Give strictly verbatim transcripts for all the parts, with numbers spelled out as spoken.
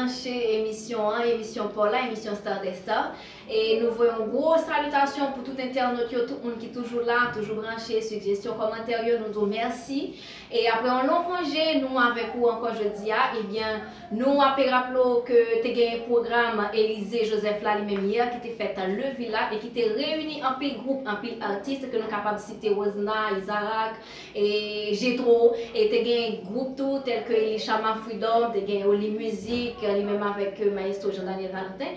Branche emisyon an, emisyon pa w la, emisyon Star des Stars. E nou voye yon gwo salitasyon pou tout entènòt yo, tout moun ki toujou la, toujou branche, sijesyon, kòmantè yo, nou di w mèsi. E apre yon long konje, nou avèk ou ankò jodi a. Ebyen, nou ape raple w ke te gen pwogram Elize Joseph la, li menm yè, ki te fèt Le Vilak e ki te reyini anpil gwoup, anpil atis, ke nou kapab site Rosna, Izarak, e Jetro, e te gen gwoup tou, tèl ke Elishama Freedom, te gen Oli Music, li menm avèk, euh, Maestro Jean Daniel Valentin,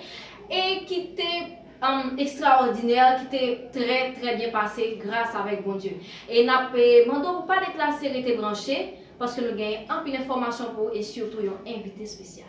e ki te, um, ekstraòdinè, ki te trè, trè byen pase gras avèk Bondye. E n ap, eh, mande w pou pa deplase, rete branche, paske nou gen anpil enfòmasyon pou ou e sitou yon envite espesyal.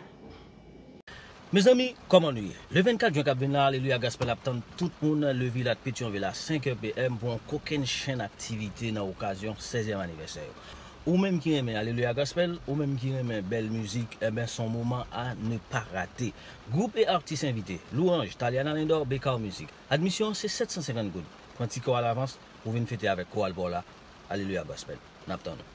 Mezanmi, kòman nou ye? Le vennkat jen k ap vin la, Aleluya Gospel ap tann tout moun Le Vilak Petyonvil a senk è P M pou yon kokennchenn aktivite nan okazyon sèzyèm anivèsè yo. Ou menm ki renmen Aleluya Gospel, ou menm ki renmen bèl mizik, enben, se yon moman à ne pas rater. Gwoup e atis envite, Louange, Taliana Lindor, Bekar Music. Admisyon an se sèt san senkant goud. Pran tikè w alavans pou w vin fete avèk koral pa w la, Aleluya Gospel. N ap tann ou.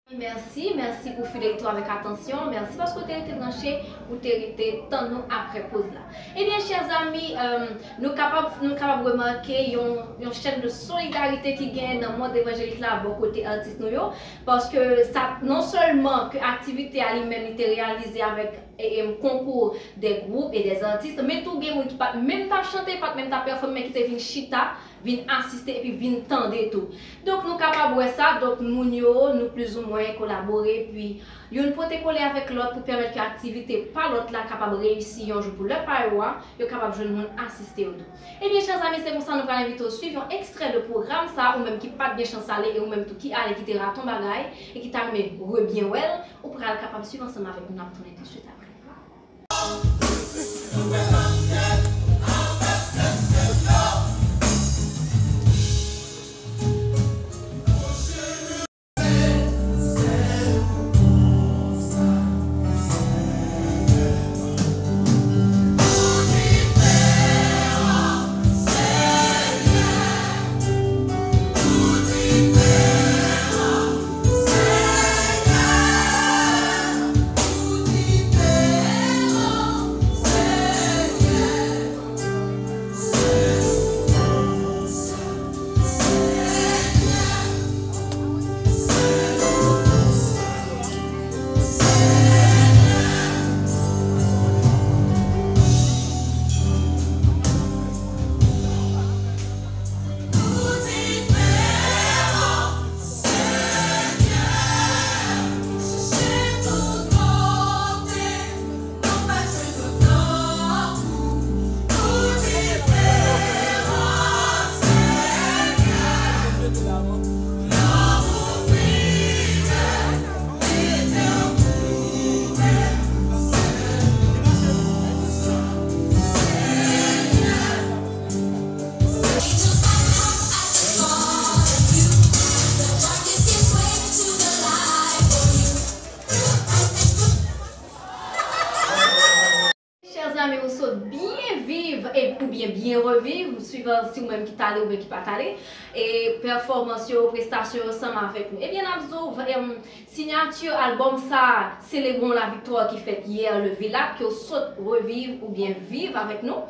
Mèsi, mèsi pou fidelite w avèk atansyon. Mèsi paske w te rete branche, ou te rete tann nou apre poz la. Ebyen, chè zami, euh, nou kapab, nou kapab remake yon, yon chèn de solidarite ki genyen nan mond evanjelik la bò kote atis nou yo. Paske sa, non sèlman ke aktivite a li menm li te reyalize avèk, e, e, konkou de gwoup e de atis, men tou gen moun ki pa t menm t ap chante, pa t menm t ap pèfòme, men ki te vin chita, vin asiste epi vin tande tou. Donk, nou kapab wè sa, donk, moun yo, nou plizoumwen kolabore, epi youn pote kole avèk lòt pou pèmèt ke aktivite pa lòt la kapab reyisi yon jou pou lè pa yo a, yo kapab jwenn moun asiste yo tou. Ebyen, chè zami, se konsa nou pral envite w swiv yon ekstrè de pwogram sa, ou menm ki pa t gen chans ale, e ou menm tou ki ale, ki te rate yon bagay, e ki ta renmen rebyen wè l, ou pral kapab swiv ansanm avèk nou, n ap tounen tousuit apre. Chè zami, ou sot byen viv e, oubyen byen reviv, swivan si ou menm ki t ale oubyen ki pa t ale, e pèfòmans yo, prestasyon yo ansanm avèk nou. Ebyen, n ap di w, em, siyati albòm sa, Célébrons la victoire, ki fèt yè, Le Vilak, ke w sot reviv oubyen viv avèk nou,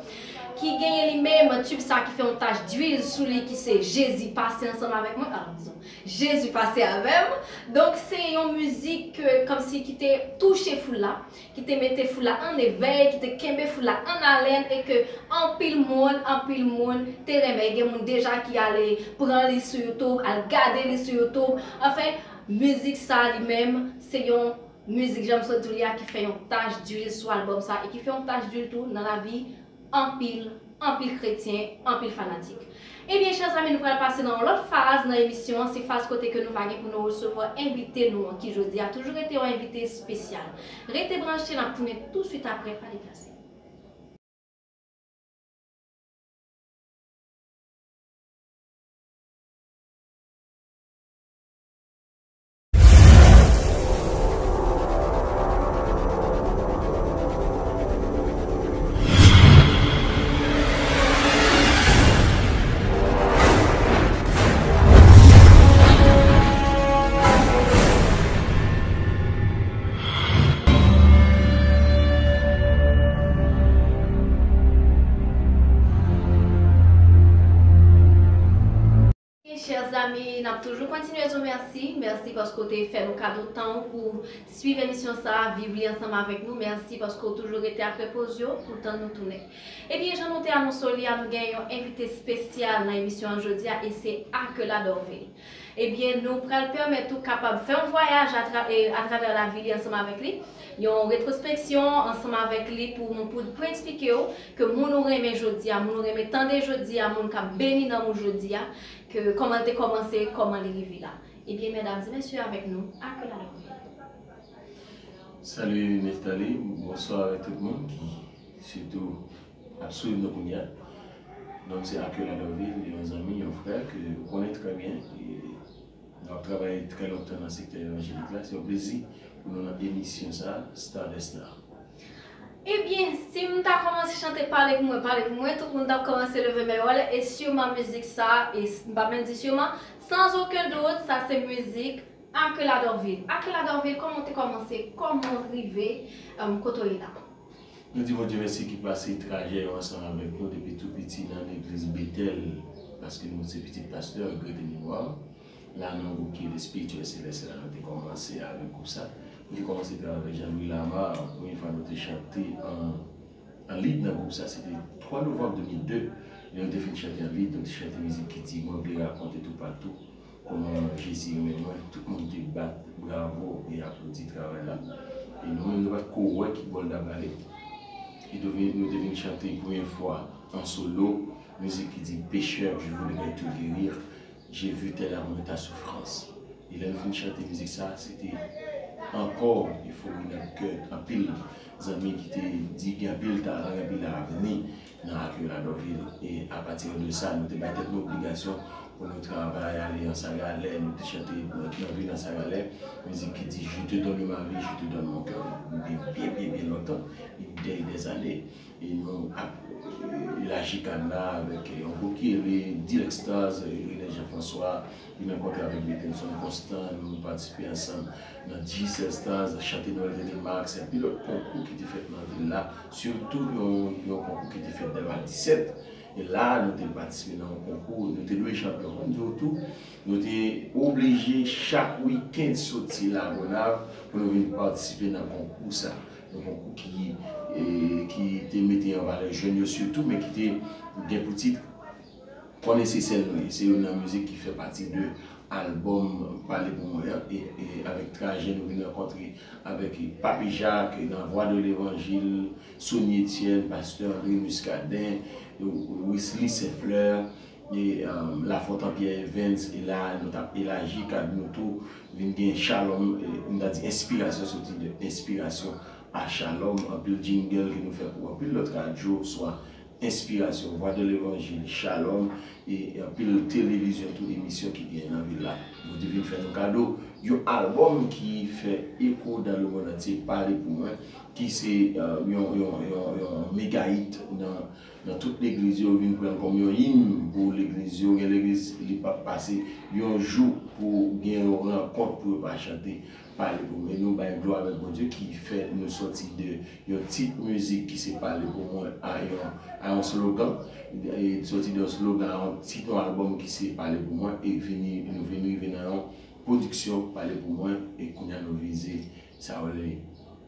ki genyen li menm tib sa ki fè yon tach dwil sou li, ki se Jezi pase ansanm avèk mwen. Ah, dizon, Jezi pase avè m. Donk, se yon mizik, euh, kòmsi ki te touche foul la, ki te mete foul la an evèy, ki te kenbe foul la an alèn, e ke anpil moun, anpil moun te renmen. Gen moun deja ki ale pran li sou YouTube, al gade li sou YouTube. Anfen, mizik sa li menm, se yon mizik, jan m sot di w li a, ki fè yon tach dwil sou albòm sa, e ki fè yon tach dwil tou nan lavi anpil, anpil kretyen, anpil fanatik. Ebyen, chè zami, nou pral pase nan yon lòt faz nan emisyon an. Se faz kote ke nou va gen pou nou resevwa envite nou an, ki jodi a toujou rete yon envite espesyal. Rete branche, n ap tounen tousuit apre, pa deplase. Jezi, mèsi, mèsi paske w te fè nou kado tan w pou swiv emisyon sa a, viv li ansanm avèk nou. Mèsi paske w toujou rete apre poz yo pou tann nou tounen. Ebyen, jan nou te anonse w li a, nou gen yon envite espesyal nan emisyon an jodi a, e se Aquela Dorvil. Ebyen, nou pral pèmèt ou kapab fè yon vwayaj atra- e, atravè lavi li ansanm avèk li, yon retwospeksyon ansanm avèk li pou, pou, pou eksplike w ke moun ou renmen jodi a, moun ou renmen tande jodi a, moun k ap beni nanm ou jodi a, ke kòman l te kòmanse, kòman li rive la. Ebyen, medam e mesye, avèk nou, Aquela Dorvil. Salut Nephtalie, bonswa avèk tout moun ki sitou ap swiv nou kounye a. Non m se Aquela Dorvil, yon zanmi, yon frè ke ou konnen trè byen. E nou ap travay trè lontan nan sektè evanjelik la. Se yon plezi pou nou nan emisyon sa, Star des Stars. Ebyen, si m ta kòmanse chante Pale pou mwen, pale pou mwen, tout moun t ap kòmanse leve men yo anlè, e siman mizik sa, e m pa menm di siman, sans aucun doute, sa se mizik Aquela Dorvil. Aquela Dorvil, kòman w te kòmanse, kòman w rive kote w ye la? Nou di Bondye mèsi ki pase trajè yo ansanm avèk nou depi tou piti nan legliz Betèl, paske nou se pitit pastè, regrete memwa. La nan yon gwoup ki rele Spirituel Céleste la nou te kòmanse avèk gwoup sa. Nou te kòmanse travay avèk Jean Louis Lamar, premye fwa nou te chante an an lead nan gwoup sa, se te twa novanm de mil de. Lè nou te fin chante an lead, nou te chante mizik ki di, mwen vle rakonte toupatou kòman Jezi renmen mwen. Tout moun te bat bravo e aplodi travay la. E nou menm, nou pa t ko wè ki bò l ta prale. E nou te vin chante premye fwa an solo, mizik ki di, Pécheur, je voudrais tout guérir. J'ai vu tel amour ta souffrance. E lè nou fin chante mizik sa, se te ankò efori nan kè anpil zanmi ki te di gen anpil talan, gen anpil avni nan Aquela Dorvil. E apati de sa, nou te bay tèt nou obligasyon pou nou travay, ale an Sagalè, nou te chante nan vil an Sagalè, mizik ki di, Je te donne ma vie, je te donne mon cœur. Byen, byen, byen, byen lontan, dè dè zane. E nou ap elaji kad la avèk yon gwoup ki rele Dilex Stars, Rene Jean François, li rankontre avèk Betenson Constant, nou patisipe ansanm nan G sèz Stars, Chante Nwèl Rene Max, anpil lòt konkou ki te fèt nan vil la, sitou yon, yon konkou ki te fèt nan disèt. E la, nou te patisipe nan yon konkou, nou te dwe chanpyon. Mwen di w tou, nou te oblije chak wikenn soti Lagonav pou nou vin patisipe nan konkou sa. Yon konkou ki, e, ki te mete an valè jèn yo sitou, men ki te gen pou tit Konnen se sèl nou ye. Se youn nan mizik ki fè pati de albòm Pale pou mwen an. E, e avèk trajè nou vin rankontre avèk Papi Jack nan Voix de l'Évangile, Sony Etienne, Pastè André Muscadin, Wesley Saint Fleur, e, um, Lafontan Pierre Evens, e la nou t ap elaji kad nou tou, vin gen Shalom, e, m ta di enspirasyon soti de enspirasyon a Shalom, anpil jingle ke nou fè pou anpil lòt radyo, swa enspirasyon, Voix de l'Évangile, Shalom, e anpil televizyon tou, emisyon ki gen nan vil la. Nou te vin fè nou kado yon albòm ki fè eko dans le monde entier, Pale pou mwen, ki se, e, yon, yon, yon, yon mega hit nan, nan tout legliz yo, vin pran l kòm yon im pou legliz yo. Gen legliz, li p ap pase yon jou pou gen yon rankont pou yo pa chante Pale pou mwen. E nou bay glwa avèk Bondye ki fè nou soti de yon tit mizik ki se Pale pou mwen a yon, a yon slogan. E soti de yon slogan a yon tit, yon albòm ki se Pale pou mwen, e vini, nou vin rive nan yon pwodiksyon Pale pou mwen, e kounye a nou vize sa yo rele,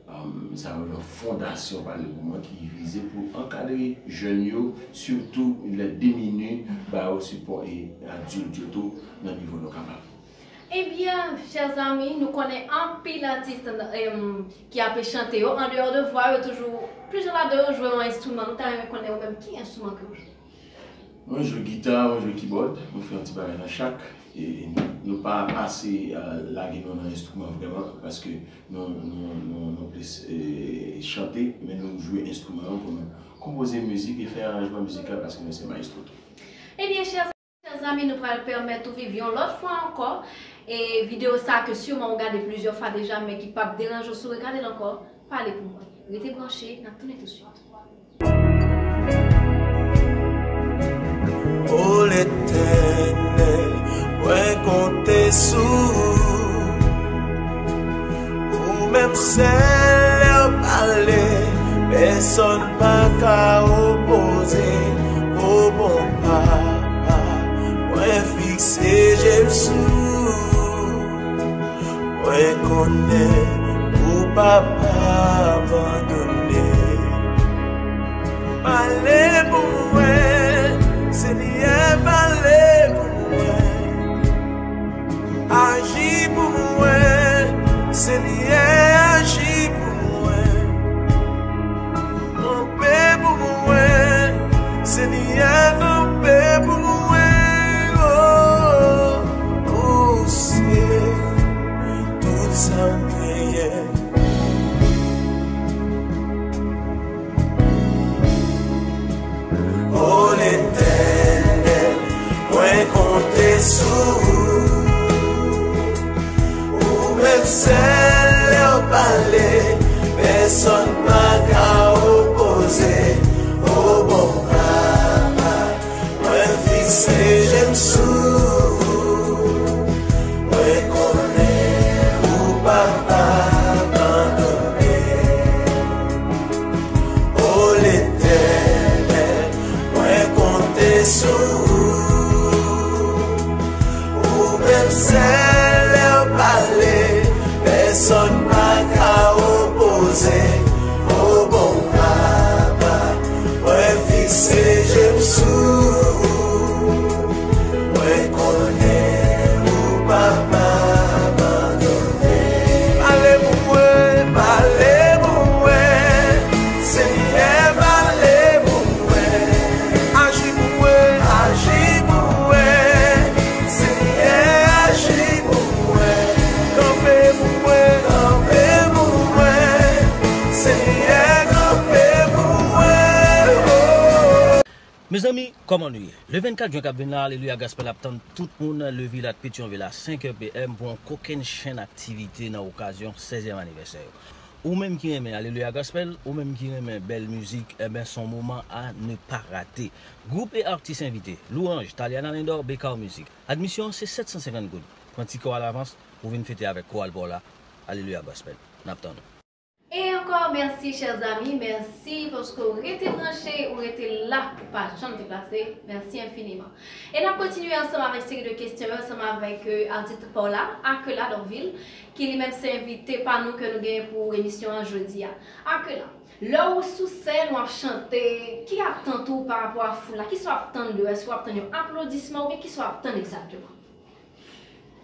um, sa yo rele yon fondasyon Pale pou mwen ki vize pou ankadre jèn yo, sitou lè demini, ba yo sipò, e adilt yo tou nan nivo nou kapab. Ebyen, chè zanmi, nou konnen anpil atis, em, ki ape chante yo, andeyò de vwa, yo toujou, plizyè ladan yo jwe yon enstriman. Nou ta renmen konnen ou menm ki enstriman ke w jwe. Mwen jwe gita, mwen jwe kibòd, mwen fè yon ti bagay nan chak. E nou, nou pa ase, e, lage nou nan enstriman vrèman, paske nou, nou, nou, nou plis, e, chante, men nou jwe enstriman yo pou nou konpoze mizik e fè aranjman mizikal, paske mwen se mayestwo tou. Ebyen, chè Chè zanmi, nou pral pèmèt ou viv yon lòt fwa ankò, e videyo sa ke siman ou gade plizyè fwa deja, men ki p ap deranje w si w regade l ankò, Pale pou mwen. Rete branche, n ap tounen tousuit. O Letènèl, mwen konte sou ou. Ou menm sèl lè w pale, pèsonn pa ka opoze. O bon papa, mwen fikse je m sou ou. Konnen ou papa abandone. Pale pou mwen, Senyè, pale pou mwen. Aji pou mwen, Senyè, aji pou mwen. Kanpe pou mwen, Senyè, kanpe pou mwen. Oh, ou se tout sa m genyen. O Letènèl, mwen konte sou ou. Ou menm sèl lè w pale, pèsonn pa ka opoze. O bon papa, mwen fikse je m sou ou. Mwen konnen ou papa abandone. O Letènèl, mwen konte sou ou. Ou menm sèl lè w pale, pèsonn pa ka opoze. O bon papa, mwen fikse je m sou ou. Mwen konnen ou papa abandone. Pale pou mwen, pale pou mwen. Senyè, pale pou mwen. Aji pou mwen, aji pou mwen. Senyè, aji pou mwen. Kanpe pou mwen, kanpe pou mwen. Senyè, kanpe pou mwen. Oh. Mezanmi, kòman nou ye? Le vennkat jen k ap vin la, Alelouya Gospel ap tann tout moun Levillat Petyonvil a senk è P M pou yon kokennchenn aktivite nan okazyon sèzyèm anivèsè yo. Ou menm ki renmen Alelouya Gospel, ou menm ki renmen bèl mizik, enben, se yon moman à ne pas rater. Gwoup e atis envite, Louange, Taliana Lindor, Bekar Music. Admisyon an se sèt san senkant goud. Pran tikè w alavans pou w vin fete avèk koral pa w la, Alelouya Gospel. N ap tann ou. E ankò, mèsi, chè zanmi, mèsi paske w rete branche, ou rete la, ou pa janm deplase. Mèsi enfiniman. E n ap kontinye ansanm avèk seri de kesyon yo, ansanm avèk, euh, atis pa w la, Aquela Dorvil, ki li menm se envite pa nou ke nou genyen pou emisyon an jodi a. Aquela, lè ou sou sèn, w ap chante, ki atant ou pa rapò a foul la? Kisa w ap tann de ou? Èske w ap tann yon aplodisman oubyen kisa w ap tann egzakteman?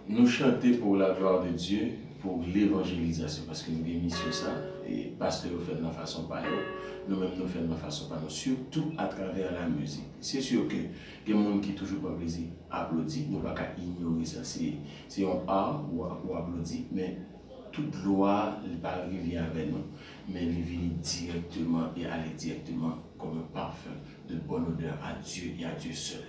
Nou chante pour la gloire de Dieu, pour levanjelizasyon, paske nou gen misyon sa, e pastè yo fè l nan fason pa yo, nou menm nou fè l nan fason pa nou, sitou atravè la mizik. Se si ke gen moun ki toujou pran plezi aplodi, nou pa ka inyore sa, se, se yon ar pou, pou aplodi, men tout glwa, li pa rive avè nou, men li vini dirèkteman e ale dirèkteman comme un parfum de bonne odeur à Dieu et à Dieu seul.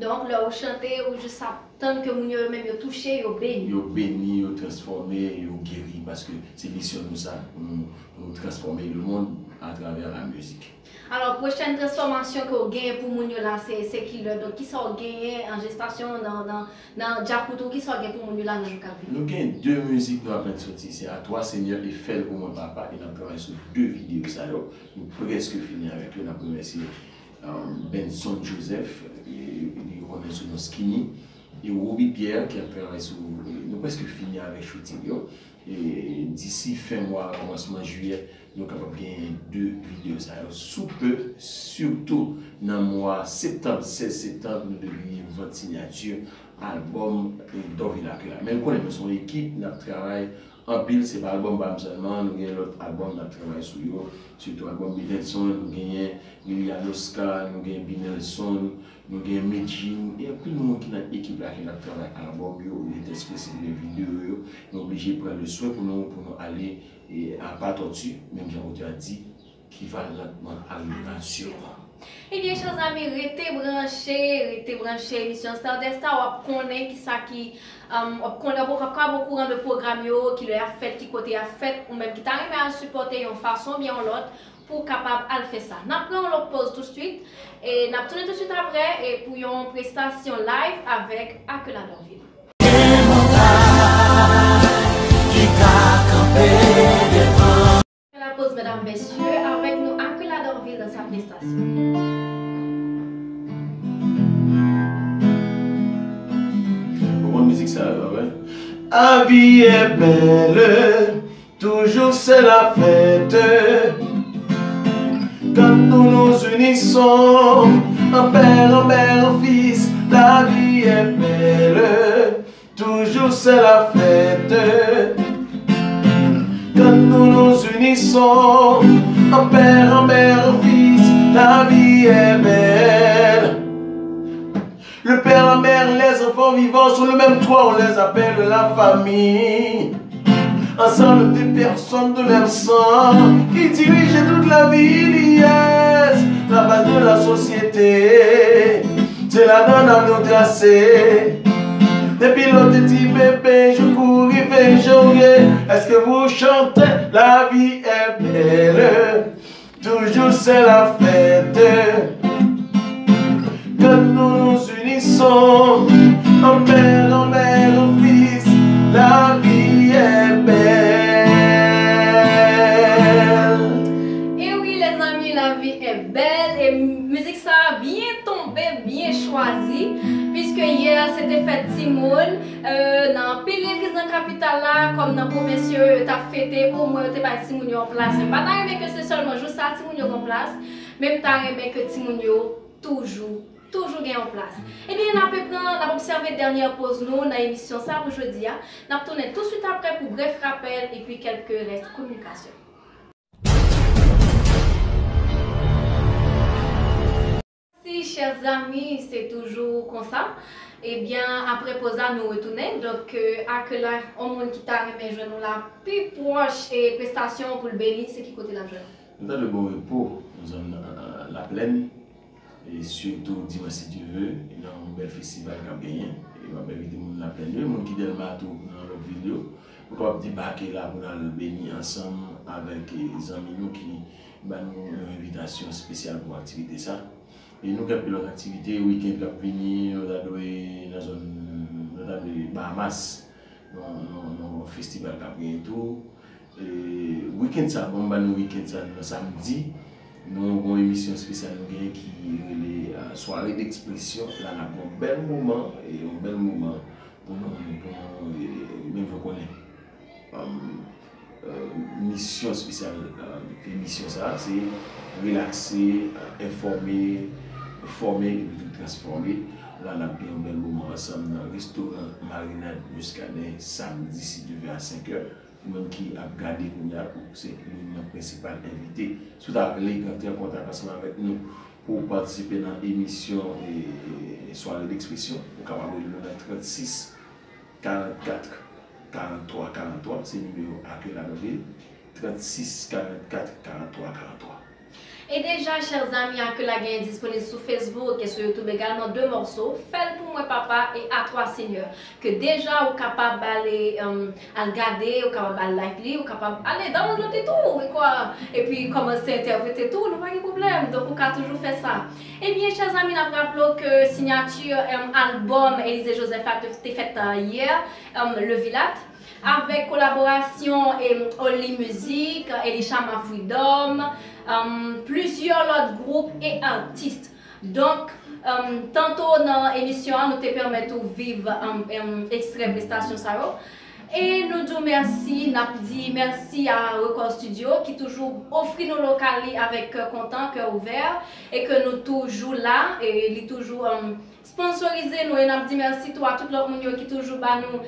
Donk, lè ou chante, ou jis ap tann ke moun yo, yo menm, yo touche, yo beni. Yo beni, yo transfòme, yo geri, paske se misyon nou sa, pou nou, pou nou transfòme lemonn atravè lamizik. Alò, pwochèn transfòmasyon ke w genyen pou moun yo la, se, se kilè? Donk, kisa w genyen an jestasyon nan, nan, nan djakout ou? Kisa w gen pou moun yo la nan jou k ap vini? Nou gen de mizik nou apèn soti, se À toi Seigneur e Fè l pou mwen Papa, e n ap travay sou de videyo sa yo. Nou prèske fini avèk yo, n ap remèsye Benson Joseph, e, yo konnen sou non Skinny, e Roby Pierre ki ap travay sou, nou prèske fini avèk shooting yo. E disi fen mwa, kòmansman jiyè, nou kapab genyen de videyo sa yo. Sou pe, sitou nan mwa septanm, sèz septanm, nou dwe genyen vant siyati albòm, e, Dorvil Aquela. Men nou konnen nou se yon ekip, n ap travay anpil, se pa albòm pa m sèlman, nou gen lòt albòm n ap travay sou yo, sitou albòm Benelson, nou genyen Lilian Oscar, nou genyen Binelson, nou genyen Medjin, e anpil moun ki nan ekip la ki n ap travay albòm yo, ou gen tèks, videyo yo, nou oblije pran le swen pou nou, pou nou ale, e, a pa tòti, menm jan otè a di, qui va lentement arriver sur moi. Ebyen, chè zanmi, rete branche, rete branche emisyon Stardust la, w ap konnen kisa ki, um, w ap konnen, w ap, w ap ka okouran de pwogram yo, kilè y ap fèt, ki kote y ap fèt, ou menm ki ta renmen al sipòte yon fason oubyen yon lòt, pou w kapab al fè sa. N ap pran yon lòt pòz tousuit, e n ap tounen tousuit aprè, e pou yon prestasyon live avèk Aquela Dorvil. Ki ka kanpe devan. La pause, mesdames, messieurs, avec nous, Aquela Dorvil dans sa prestation. Ou konn mizik sa, pa vre? La vie est belle, toujours c'est la fête. Quand nous nous unissons en père, en mère, en fils, la vie est belle, toujours c'est la fête. Quand nous nous unissons en père, en mère, en fils, la vie est belle. Le père, la mère, les enfants vivants sous le même toit, on les appelle la famille. Ensemble, des personnes de même sang qui dirigent toute la vie, yes, la base de la société. C'est la donne à nous tracer. Depuis l'autre petit bébé, je cours, il fait janvier. Est-ce que vous chantez? La vie est belle. Toujours c'est la fête. Quand nous nous unissons en père, en mère, en fils, la vie est belle. E wi, lèzanmi, lavi è bèl. E mizik sa a byen tonbe, byen chwazi. Piske yè, se te fèt timoun. Euh, nan anpil legliz nan kapital la, kòm nan pwovens yo, yo t ap fete, omwen yo te bay timoun yo yon plas. Men m pa ta renmen ke se sèlman jou sa a timoun yo gen yon plas, men m ta renmen ke timoun yo toujou, toujou gen yon plas. Ebyen, n ape pran, n ap obsève dènyè poz nou nan emisyon sa pou jodi a. N ap tounen touswit apre pou brèf rapèl epi kèlke rès kominikasyon. Mèsi, chè zanmi, se toujou konsa. Ebyen, apre poz la, nou retounen. Donk, euh, Akela, yon moun ki ta renmen jwenn ou la pi pwòch e prestasyon pou l beni, se ki kote l ap jwenn ou? Nou ta dwe bon repo nan zòn euh, Laplèn, e sitou dimanch si Dye ve, nan yon bèl festival k ap genyen. E m ap envite moun Laplèn yo, e moun ki Dèlma tou, nan lòt vil yo, nou kapab debake la pou n al beni ansanm avèk eh, zanmi nou ki ba nou yon envitasyon espesyal pou aktivite sa. E nou gen anpil lòt aktivite, wikenn k ap vini, nou ta dwe nan zòn, nou ta dwe Bahamas, nan yon festival k ap genyen tou. E wikenn sa, bon, m ba nou wikenn sa, nan samdi, nou gen yon emisyon espesyal nou genyen ki rele euh, Soirée d'expression. La n ap gen yon bèl moman, e yon bèl moman pou nou, pou nou e, men fò konnen. Misyon espesyal emisyon sa a se relakse, enfòme, fòme epi tou transfòme. La n ap gen yon bèl moman ansanm nan restoran Marinad Muscadin samdi si Dye vle a senk è. Ou menm ki ap gade kounye a, ou se youn nan prensipal envite. Si w ta vle rantre an kontak ansanm avèk nou pou w patisipe nan emisyon Soirée d'expression, ou kapab rele nou nan trannsis karannkat karanntwa karanntwa, se nimewo Akela Danvil, trannsis karannkat karanntwa karanntwa. E deja, chè zanmi, Akela genyen disponib sou Facebook e sou YouTube egalman, de mòso, Fè l pou mwen papa e A twa Senyè, ke deja ou kapab ale al gade, ou kapab al like li, ou kapab ale download li tou, wi kwa, epi kòmanse entèprete tou, nou pa gen pwoblèm, donk ou ka toujou fè sa. Ebyen, chè zanmi, n ap raple w ke siyati albòm Elysée Joseph la te fèt yè, Le Vilat, avèk kolaborasyon Oli Music, Elishama Freedom, plizyè lòt gwoup e atis. Donk, tanto nan emisyon an, nou te pèmèt ou viv ekstrè prestasyon sa yo. E nou di w mèsi, n ap di mèsi a Record Studio ki toujou ofri nou lokal li avèk kè kontan, kè ouvè, e ke nou toujou la, e li toujou sponsorize nou, e n ap di mèsi tou a tout lòt moun yo ki toujou ba nou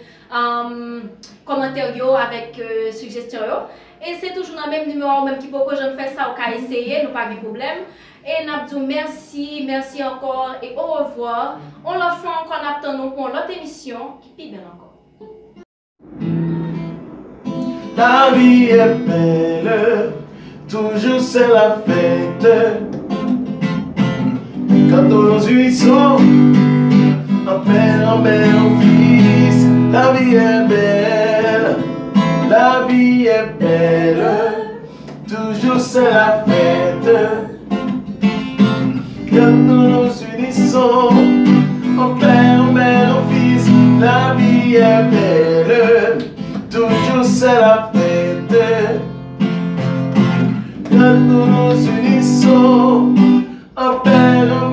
kòmantè yo avèk sijesyon yo. E se toujou nan menm nimewo a, ou menm ki poko janm fè sa, ou ka eseye, nou pa gen pwoblèm. E n ap di w mèsi, mèsi ankò e orevwa. On lòt fwa ankò, n ap tann nou pou yon lòt emisyon ki pi bèl ankò. La vie est belle, toujours c'est la fête. Quand nous nous unissons en père, en mère, en fils, la vie est belle, la vie est belle, toujours c'est la fête. Quand nous nous unissons en père, en mère, en fils, la vie est belle, toujours c'est la fête. Quand nous nous unissons en père, en